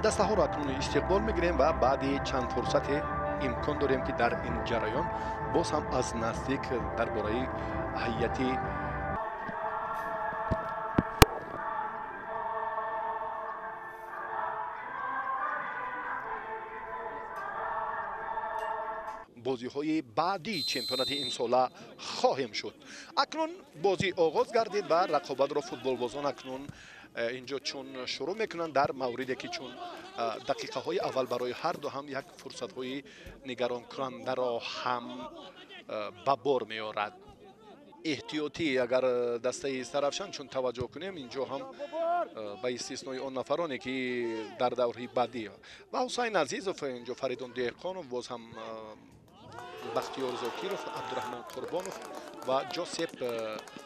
Дастаҳоро акнун истиқбол мегирем ва баъди чанд фурсате имкон дорем, ки дар ин ҷараён боз ҳам аз наздик дар бораи ҳайати бозиҳои баъдии чемпионати имсола хоҳем шуд. Акнун бозӣ оғоз гардид ва рақобатро футболбозон акнун инҷо чун шурӯъ мекунанд, дар мавриде ки чун дақиқаҳои аввал барои ҳар ду ҳам як фурсатҳои нигаронкунандаро ҳам ба бор меорад. Эҳтиётӣ агар дастаи Истаравшан чун таваҷҷӯҳ кунем, инҷо ҳам ба истиснои он нафароне ки дар давраи баъдӣ ва Ҳусайн Азизов, инҷо Фаридун Деҳқонов, боз ҳам Бахтиёр Зокиров, Абдураҳмон Қурбонов ва Ҷосеп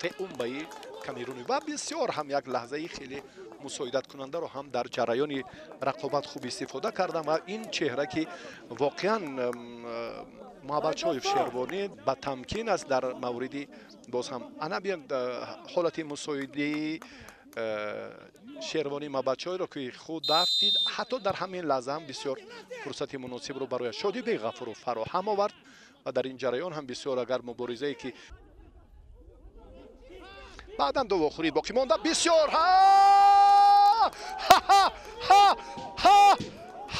Феумбаи Камеруни ва бисёр ҳам як лаҳзаи хеле мусоидаткунандаро ҳам дар ҷараёни рақобат хуб истифода кардам ва ин чеҳра ки воқеан Муҳаббатшоев Шервонӣ ба тамкин аст дар мавриди боз ҳам ана биён ҳолати мусоидии Шервонӣ Муҳаббатшоевро ки худ дафтид, ҳатто дар ҳамин лаҳза ҳам бисёр фурсати муносибро барои Шодибек Ғафуров фароҳам овард ва дар ин ҷараён ҳам бисёр агар муборизае ки баъдан ду вохӯрӣ боқӣ монда бисёр ҳа ҳа ҳа ҳа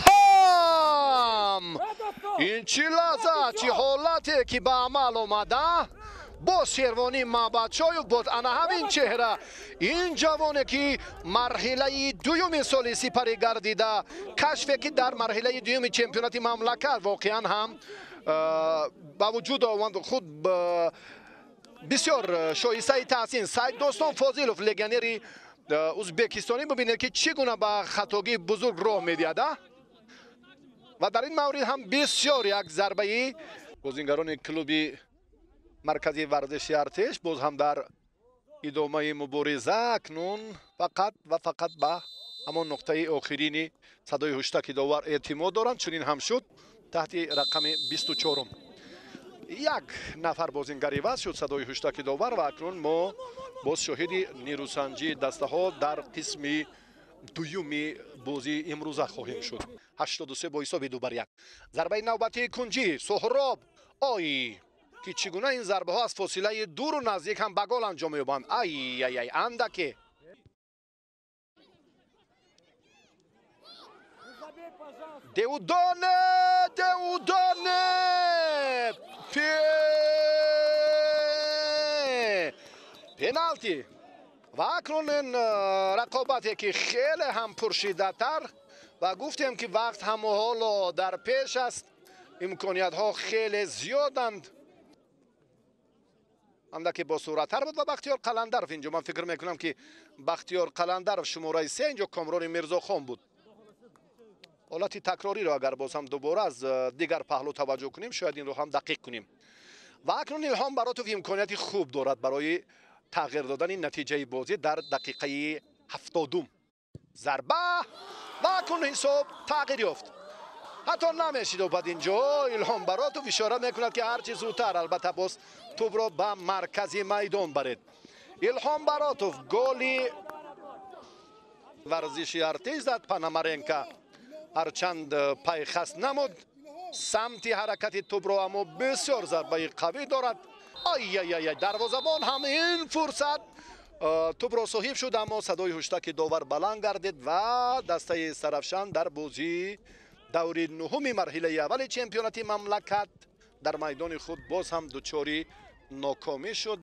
ҳам ин чӣ лаҳза, чӣ ҳолате ки ба амал омада. Боз Шервонӣ Муҳаббатшоев, боз ана ҳамин чеҳра, ин ҷавоне ки марҳилаи дуюми соли сипарӣ гардида, кашфе ки дар марҳилаи дуюми чемпионати мамлакат воқеан ҳам ба вуҷуд овард худ бисёр шоистаи таҳсин. Саиддостон Фозилов, легионери узбекистонӣ, бибинед ки чӣ гуна ба хатогии бузург роҳ медиҳад ва дар ин маврид ҳам бисёр як зарбаи бозингарони клуби марказии варзиши Артеш боз ҳам дар идомаи мубориза акнун фақат ва фақат ба ҳамон нуқтаи охирини садои ҳуштаки довар эътимод доранд. Чунин ҳам шуд таҳти рақами 24-ум. Як нафар бозингар иваз шуд садои ҳуштаки довар ва акнун мо боз шоҳиди нерӯсанҷии дастаҳо дар қисми дуюми бозии имрӯза хоҳем шуд. 83 бо ҳисоби 2-1. Зарбаи навбатии кунҷӣ Соҳроб, ой ки чӣ гуна ин зарбаҳо аз фосилаи дуру наздик ҳам ба гол анҷом меёбанд. Ай ай ай, андаке Деудоне, Деудоне, пеналти. Ва акнун ин рақобате ки хеле ҳам пуршиддаттар ва гуфтем ки вақт ҳам ҳоло дар пеш аст, имкониятҳо хеле зиёданд. Андаке босуръаттар буд ва Бахтиёр Қаландаров инҷо ман фикр мекунам ки Бахтиёр Қаландаров шумораи 3 инҷо Комрони Мирзохон буд. Ҳолати такрориро агар боз ҳам дубора аз дигар паҳлӯ таваҷҷӯҳ кунем, шояд инро ҳам дақиқ кунем. Ва акнун Илҳом Баротов имконияти хуб дорад барои тағйир додани натиҷаи бозӣ дар дақиқаи 70-ум. Зарба ва акнун ҳисоб тағйир ёфт. Ҳатто намешидобад инҷо Илҳом Баротов ишора мекунад ки ҳарчи зудтар албатта боз тӯбро ба маркази майдон баред. Илҳом Баротов голи варзиши Артеш зад. Панамаренко ҳарчанд пайхаст намуд самти ҳаракати тӯбро, аммо бисёр зарбаи қавӣ дорад. Ай-ай-ай, дарвозабон ҳам ин фурсат тӯбро соҳиб шуд, аммо садои ҳуштаки довар баланд гардид ва дастаи Истаравшан дар бозии даври нуҳуми марҳилаи аввали чемпионати мамлакат дар майдони худ боз ҳам дучори нокомӣ шуд.